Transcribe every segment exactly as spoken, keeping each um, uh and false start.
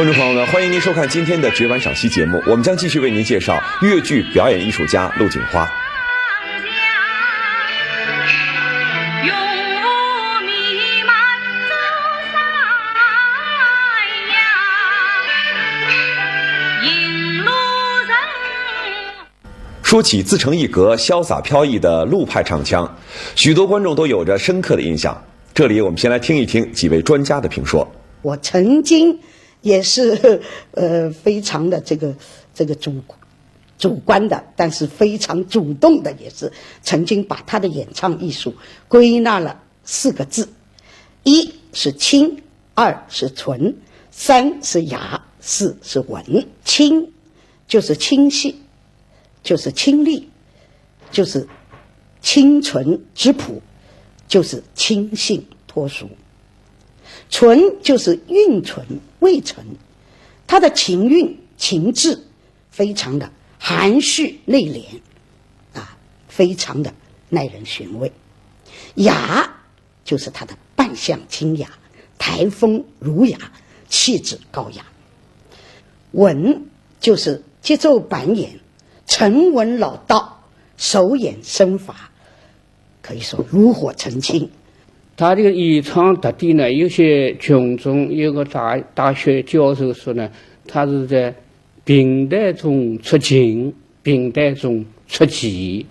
听众朋友们，欢迎您收看今天的绝版赏析节目，我们将继续为您介绍越剧表演艺术家陆锦花。 说起自成一格、潇洒飘逸的陆派唱腔，许多观众都有着深刻的印象。这里我们先来听一听几位专家的评说。 我曾经也是呃非常的这个这个主主观的，但是非常主动的，也是曾经把他的演唱艺术归纳了四个字：一是清，二是纯，三是雅，四是文。清就是清细，就是清丽，就是清纯质朴，就是清新脱俗。纯就是韵纯味纯，他的情韵情致非常的含蓄内敛，啊，非常的耐人寻味。雅就是他的扮相清雅，台风儒雅，气质高雅。文就是节奏板眼，沉稳老道，手眼身法，可以说炉火纯青。他这个演唱特点呢，有些群众，有个大大学教授说呢，他是在平淡中出情，平淡中出奇。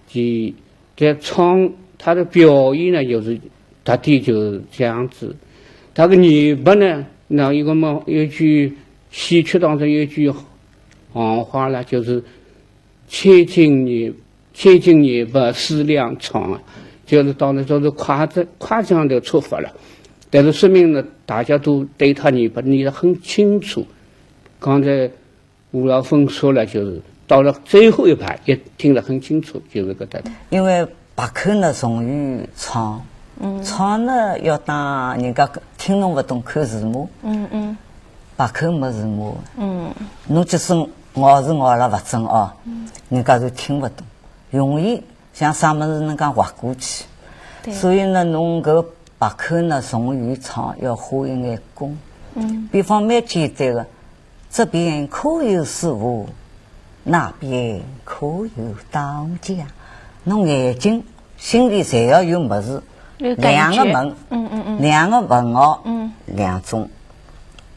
其在唱他的表演呢，就是特点就是这样子。他的念白呢，那一个嘛，有句戏曲当中有句行话了，就是千金念千金念白思量唱啊，就是当然都是夸张夸张的说法了。但是说明呢，大家都对他念白念得很清楚。刚才吴老峰说了，就是到了最后一排也听得很清楚，就是搿个。因为白口呢重于唱，唱呢要当人家听侬勿懂看字幕，白口没字幕，侬即使咬字咬了勿准哦，人家就听勿懂，容易像啥物事能介滑过去。所以呢，侬搿白口呢重于唱要花一眼功。比方蛮简单个，这边可有师傅，那边可有道家。侬眼睛心里侪要有物事，有感觉。两个门，嗯嗯嗯。两个门哦，嗯。两种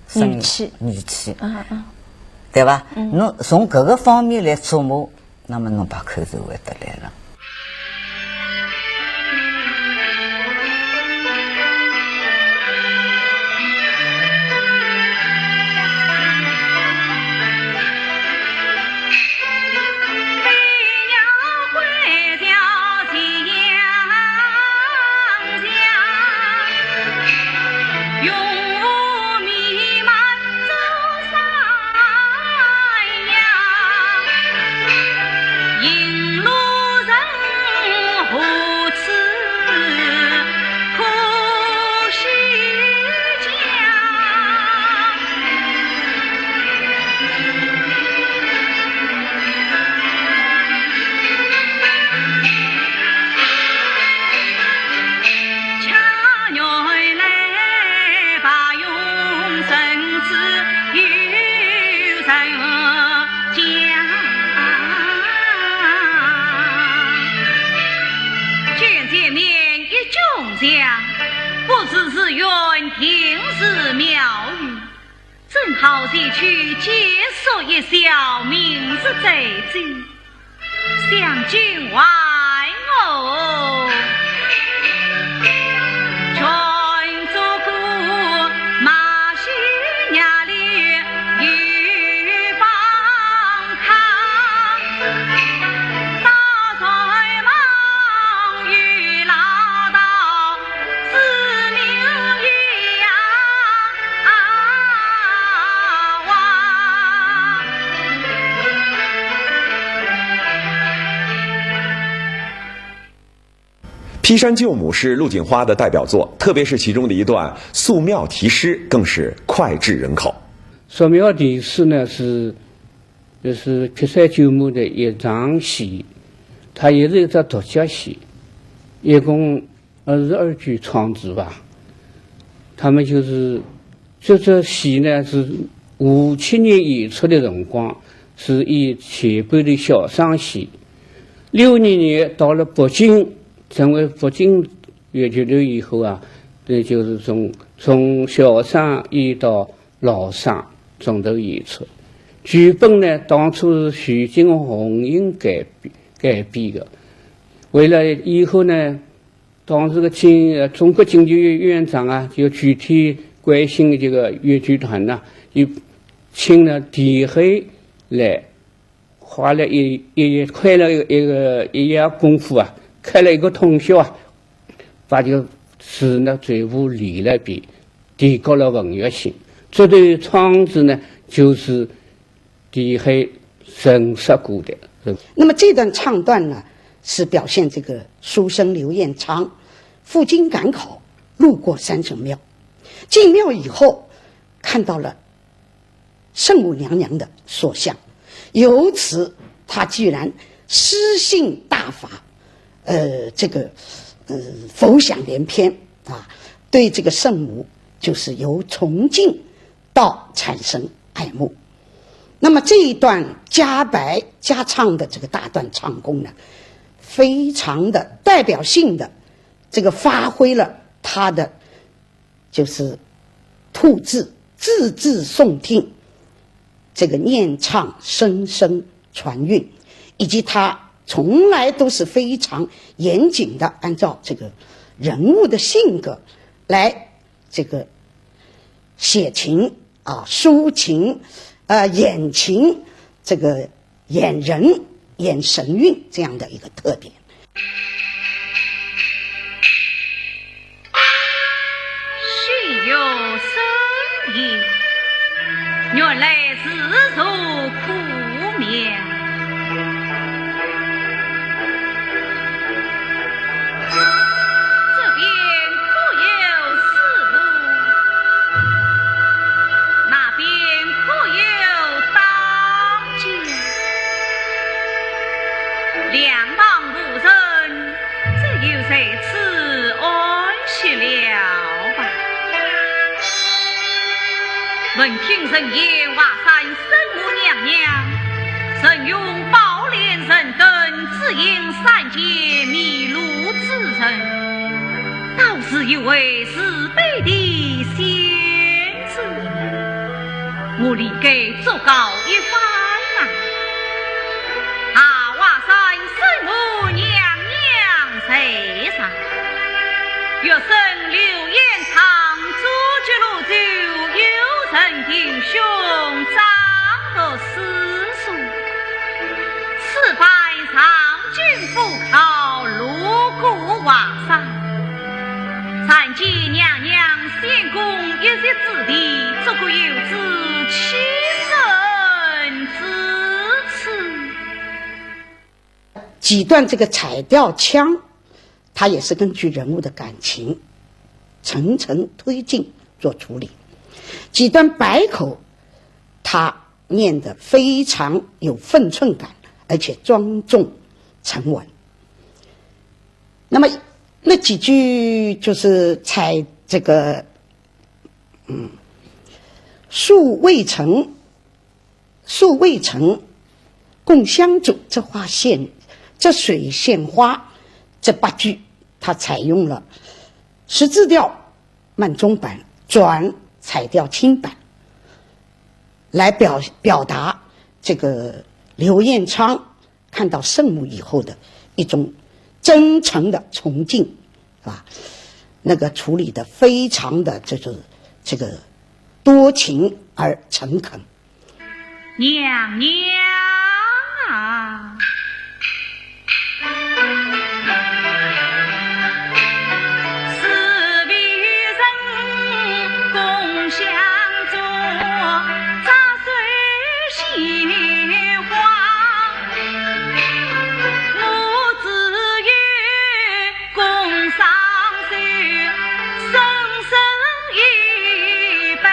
声音语气。语气，啊啊。对伐？侬从搿个方面来琢磨，那么侬白口就会得来了。见前面一炯炈，不知是园亭是庙宇，正好前去借宿一宵，明日再走。 想君还我。劈山救母是陆锦花的代表作，特别是其中的一段诉庙题诗，更是脍炙人口。诉庙题诗呢是，就是劈山救母的一场戏，它也是一只独角戏，一共二十二句唱词吧。他们就是这出戏呢，是五七年演出的辰光，是以前辈的小生戏。六二年到了北京，成为北京越剧团以后啊，那就是从，从小生演到老生，从头演出。剧本呢，当初是徐金红改编，改编的。为了以后呢，当时个京，呃，中国京剧院院长啊，就具体关心这个越剧团呐，就请了田黑来，花了一，一，开了一个，一个，一夜功夫啊，开了一个通宵啊，把这个词呢全部练了一遍，提高了文学性。这对唱词呢，就是田黑陈设过的。那么这段唱段呢，是表现这个书生刘彦昌赴京赶考，路过山神庙，进庙以后看到了圣母娘娘的塑像，由此他居然诗兴大发，呃，这个，呃，浮想联翩啊，对这个圣母就是由崇敬到产生爱慕。那么这一段加白加唱的这个大段唱功呢，非常的代表性的这个发挥了他的就是吐字，字字诵听，这个念唱声声传韵，以及他从来都是非常严谨的按照这个人物的性格来这个写琴啊、抒情、呃演琴，这个演人、演神韵这样的一个特点。须有深意，原来自作苦命。这边可有师父？那边可有道家？两旁无人，只有在此安息了吧。闻听人言，华山圣母娘娘曾用宝莲神灯指引三界迷路之人，倒是一位慈悲的仙子。我理该祝告一番啊！啊，华山圣母娘娘在上，学生刘彦昌祖籍潞州，幼承弟兄，长读诗书。此番上京赴考，路过华山，参见娘娘仙宫一席之地，足可有知其身之处。几段这个彩调腔，它也是根据人物的感情层层推进做处理。几段白口，它念得非常有分寸感，而且庄重沉稳。那么那几句就是在这个，嗯，宿渭城，宿渭城，共襄渚，这花献，这水献花，这八句，它采用了十字调慢中板转彩调轻板，来表，表达这个刘彦昌看到圣母以后的一种真诚的崇敬，是吧？那个处理得非常的这种，这个多情而诚恳。娘娘啊， 共上寿，深深一拜。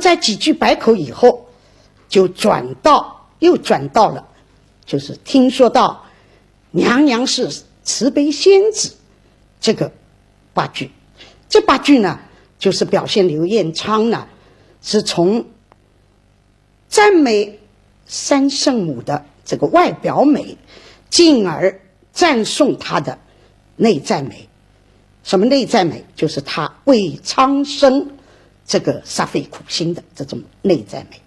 在几句白口以后，就转到，又转到了，就是听说到娘娘是慈悲仙子这个八句。这八句呢，就是表现刘彦昌呢，是从赞美三圣母的这个外表美，进而赞颂她的内在美。什么内在美？就是她为苍生这个煞费苦心的这种内在美。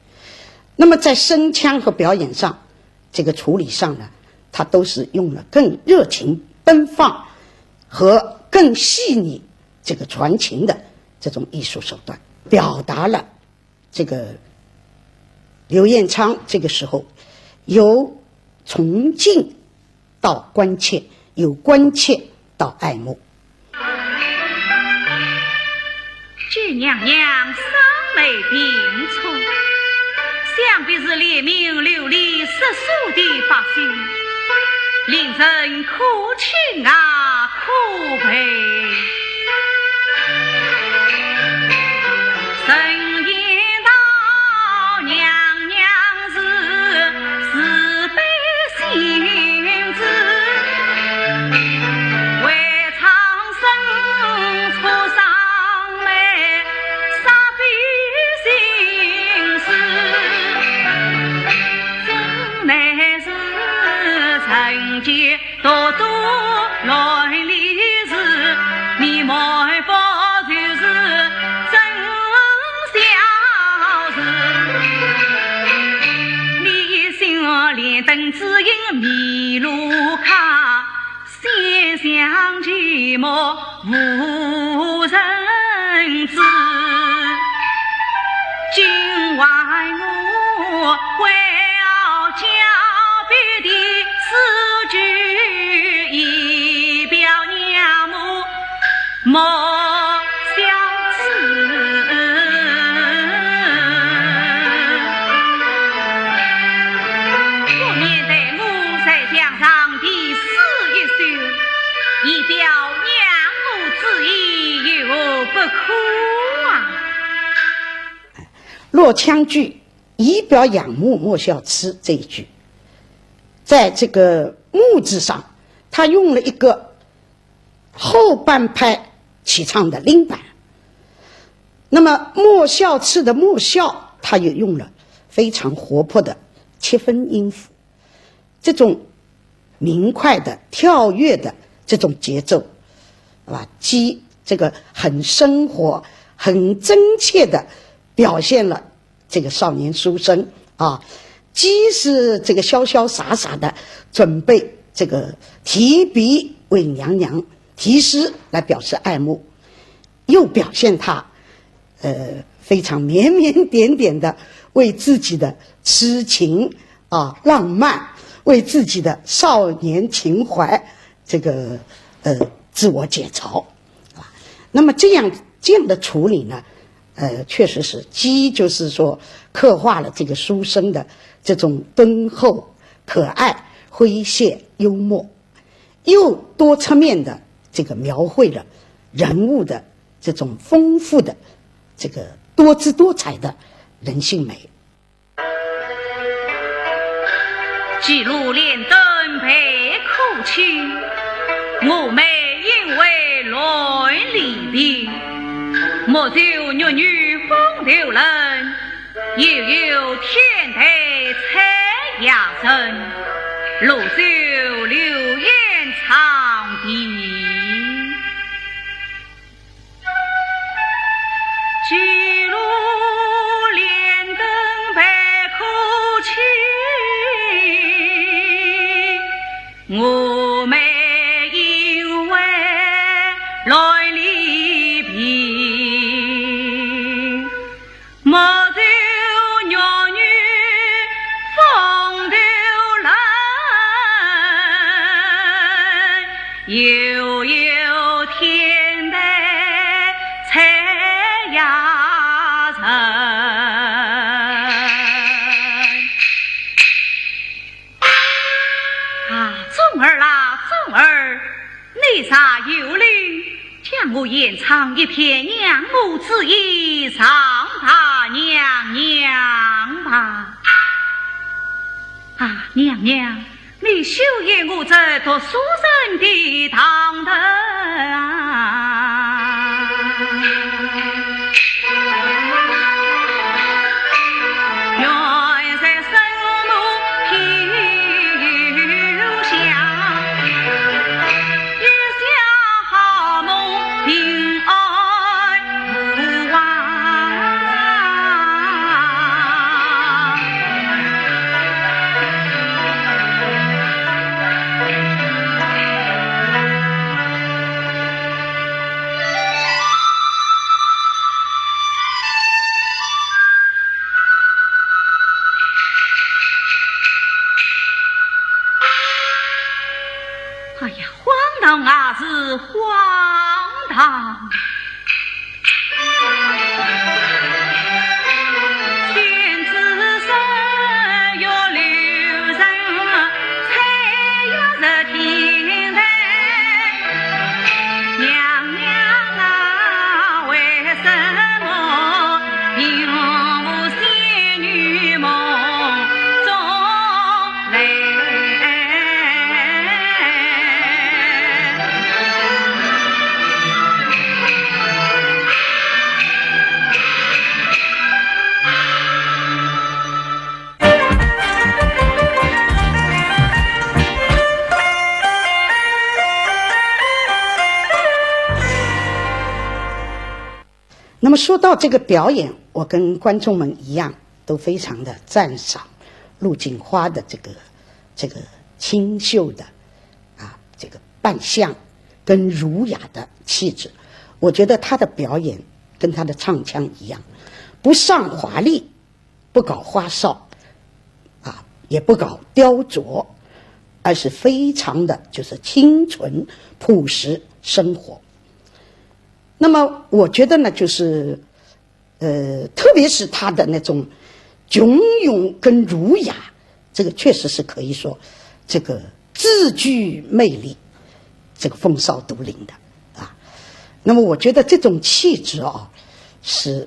那么在声腔和表演上，这个处理上呢，她都是用了更热情奔放和更细腻这个传情的这种艺术手段，表达了这个刘彦昌这个时候由崇敬到关切，由关切到爱慕。见娘娘双眉并蹙，想必是怜悯流离失所的百姓，令人可亲啊，可佩。 落腔句“以表仰慕莫笑痴”这一句，在这个“慕”字上，他用了一个后半拍起唱的拎板。那么“莫笑痴”的“莫笑”，他也用了非常活泼的七分音符。这种明快的、跳跃的这种节奏，啊，既这个很生活、很真切的表现了这个少年书生啊，既是这个潇潇洒洒的准备这个提笔为娘娘题诗来表示爱慕，又表现他呃非常绵绵点点的为自己的痴情啊浪漫，为自己的少年情怀这个呃自我解嘲啊。那么这样这样的处理呢，呃，确实是既就是说刻画了这个书生的这种敦厚、可爱、诙谐、幽默，又多侧面的这个描绘了人物的这种丰富的、这个多姿多彩的人性美。几路莲灯白柯青，蛾眉影为乱离鬓。莫愁玉女风流人， 又有天台采萍人，罗袖流烟长亭。几路莲灯白柯青，蛾眉影为乱离鬓。 莫愁玉女风流人，又有天台采萍人。啊，忠儿啦，忠儿，你若有令，将我献唱一篇仰慕之意，上达娘娘吧。啊，娘娘，你休言我这读书人的堂头啊。哎呀，荒唐啊，是荒唐！那么说到这个表演，我跟观众们一样，都非常的赞赏陆锦花的这个，这个清秀的，啊，这个扮相跟儒雅的气质。我觉得她的表演跟她的唱腔一样，不上华丽，不搞花哨，啊，也不搞雕琢，而是非常的就是清纯朴实生活。那么我觉得呢，就是，呃，特别是她的那种隽永跟儒雅，这个确实是可以说，这个自具魅力，这个风骚独领的啊。那么我觉得这种气质啊，是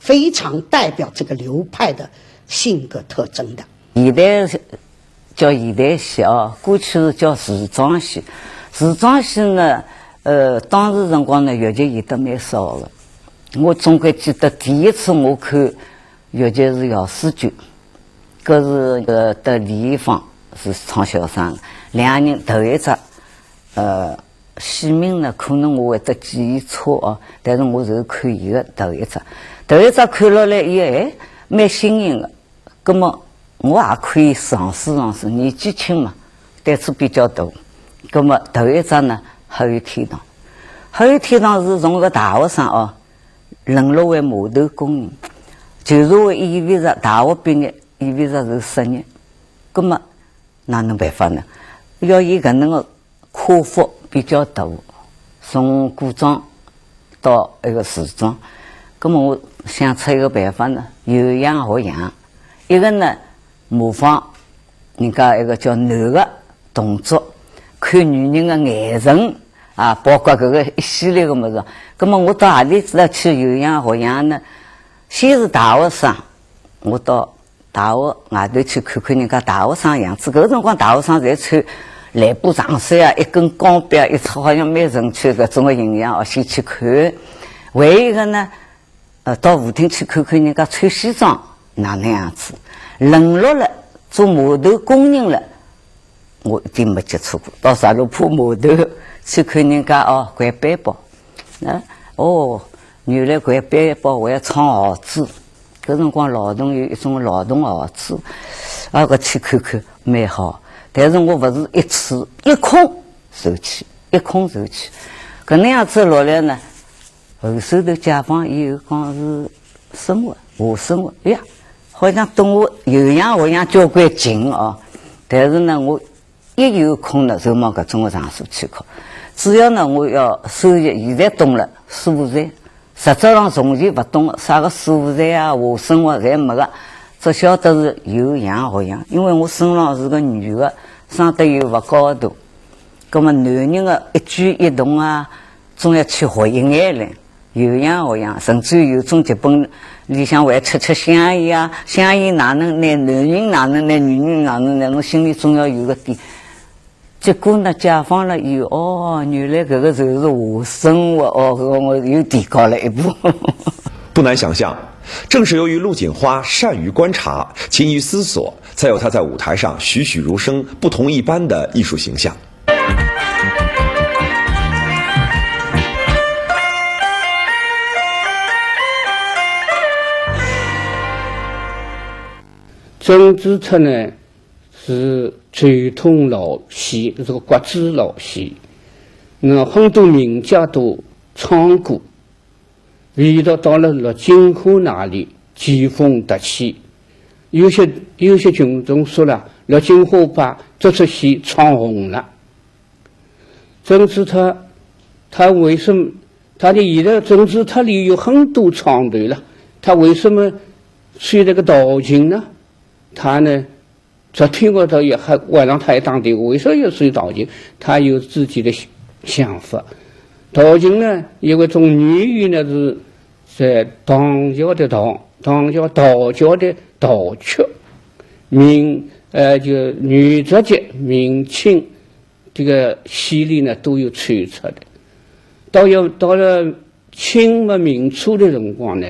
非常代表这个流派的性格特征的。现代叫现代戏啊，过去是叫时装戏。时装戏呢，呃，当时辰光呢，越剧演得蛮少的。我总归记得第一次我看越剧是姚思君，搿是，呃，搭李易芳是唱小生的，两个人头一只，呃， 戏名呢，可能我会得记错哦，但是我是看伊个头一只，头一只看落来以后，哎，蛮新颖个。葛末我也可以尝试尝试，年纪轻嘛，胆子比较大。葛末头一只呢，《黑雨天堂》。《黑雨天堂》是从个大学生哦，沦落为码头工人，就是为意味着大学毕业，意味着是失业。葛末哪能办法呢？要伊搿能个 跨幅比较大，从古装到一个时装。葛末我想出一个办法呢，有样学样。一个呢，模仿人家一个叫男个动作，看女人个眼神啊，包括搿个一系列个物事。葛末我到何里搭去有样学样呢？先是大学生，我到 大学外头去看看人家大学生样子，搿辰光大学生侪穿蓝布长衫啊，一根钢笔啊，一只好像蛮成熟搿种个形象哦，先去看。还有一个呢，呃，到舞厅去看看人家穿西装哪能样子。沦落了，做码头工人了，我一点没接触过。到十六铺码头去看人家哦，掼背包，啊，哦， 原来掼背包还要唱号子，搿辰光劳动有一种劳动号子，啊，搿去看看蛮好。但是我勿是一次，一空就去，一空就去。搿能样子落来呢，后首头解放以后讲是生活，夜生活，哎呀，好像对我有样学样交关近哦。但是呢，我 一有空呢，就往搿种个场所去考。主要呢，我要首先现在懂了，素材。实质上从前勿懂，啥个素材啊，夜生活侪没个，只晓得是有样学样。因为我身浪是个女个，生得又勿高大，葛末男人个一举一动啊，总要去学一眼嘞。有样学样，甚至有种剧本里向还出出相嫌啊，相嫌哪能呢？男人哪能呢？女人哪能呢？侬心里总要有个底。结果呢，解放了以后，哦，原来搿个就是我生活，哦，搿个我又提高了一步。不难想象，正是由于陆锦花善于观察、勤于思索，才有她在舞台上栩栩如生、不同一般的艺术形象。 曾子泰呢，是传统老戏，是个国子老戏。那很多名家都唱过，唯独到了陆金花那里，奇峰突起。有些有些群众说了，陆金花把这出戏唱红了。 曾子泰，他为什么，他的现在曾子泰里有很多唱头了，他为什么吹那个道情呢？他呢，昨天我倒也还，晚上他也打电话，为什么要吹道情？他有自己的想法。道情呢，因为从源于呢是在唐朝的唐，唐朝道教的道曲，明，呃，就元、直、接、明、清， 这个戏里呢都有穿插的。到有到了清末民初的辰光呢，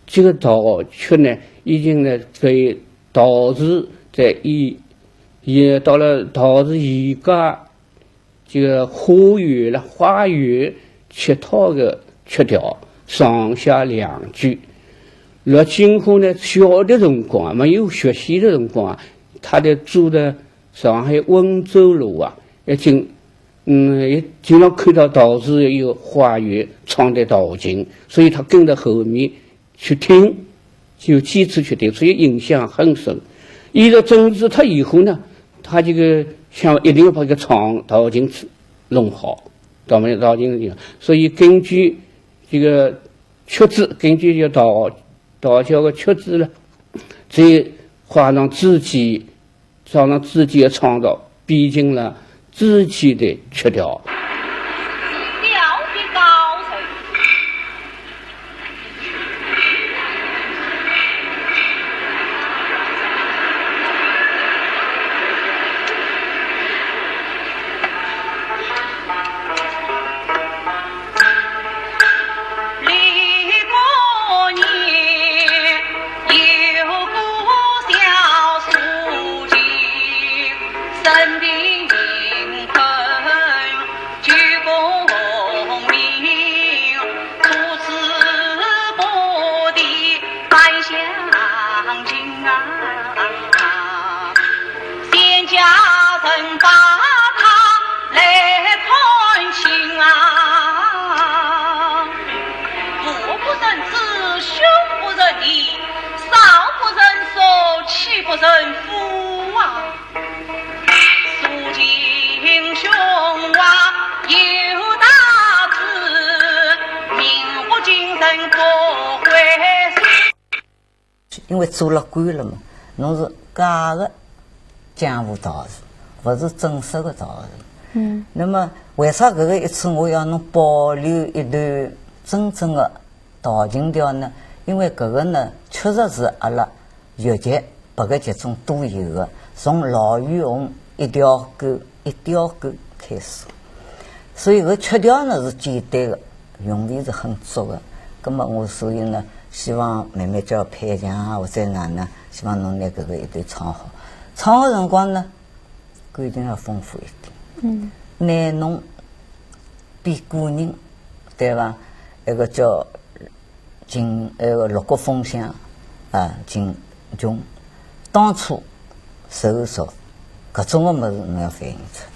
这个道曲呢已经呢被道士在演，也到了道士演家这个花园了，花园曲套的曲调，上下两句。陆金花呢小的辰光，没有学戏的辰光，他的住的 上海温州路啊，也经，嗯，也经常看到道士有花园唱的道情，所以他跟着后面去听，就几次去听，所以印象很深。演了曾子泰以后呢，他这个想一定要把这个唱道情弄好，道情道情弄好，所以根据这个曲子，根据这个道道教的曲子了，再加上自己 加上自己的创造，变成了自己的曲调。调的高人。因为做了官了嘛，侬是假的江湖道士，勿是正式的道士。嗯。那么为啥搿个一次我要侬保留一段真正的道情调呢？因为搿个呢，确实是阿拉越剧 别个剧种都有的，从老与红一条狗一条狗开始。所以搿曲调呢是简单的，韵味是很足的。葛末我所以呢，希望慢慢叫配腔啊，或者哪能，希望侬拿搿个一段唱好。唱的辰光呢，感情要丰富一点。嗯。拿侬变个人，对伐？一个叫 秦，呃，六国封相，啊，秦琼，当初受辱，搿种个物事侬要反映出来。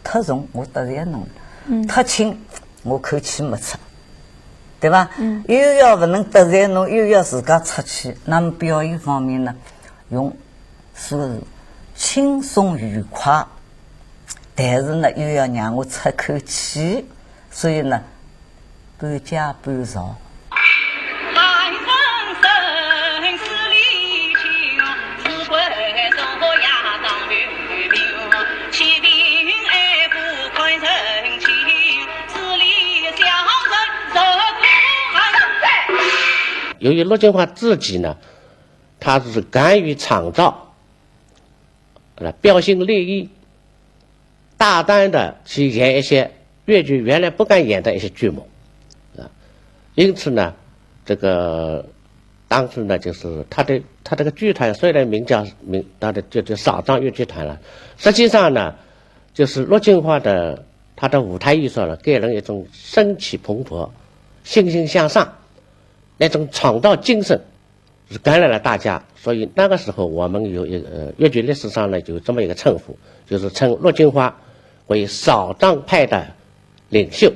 忒重我得罪侬，忒轻我口气没出，对吧？又要勿能得罪侬，又要自家出气，那么表演方面呢，用说是轻松愉快，但是呢又要让我出口气，所以呢，半假半造。由于陆金花自己呢，她是敢于创造，呃，标新立异，大胆的去演一些越剧原来不敢演的一些剧目，啊，因此呢，这个当时呢，就是她的，她这个剧团虽然名叫名，她的就叫扫荡越剧团了，实际上呢，就是陆金花的她的舞台艺术呢，给人一种生气蓬勃、欣欣向上那种创造精神。 是感染了大家，所以那个时候我们有一个，呃，越剧历史上呢，有这么一个称呼，就是称陆金花为扫荡派的领袖。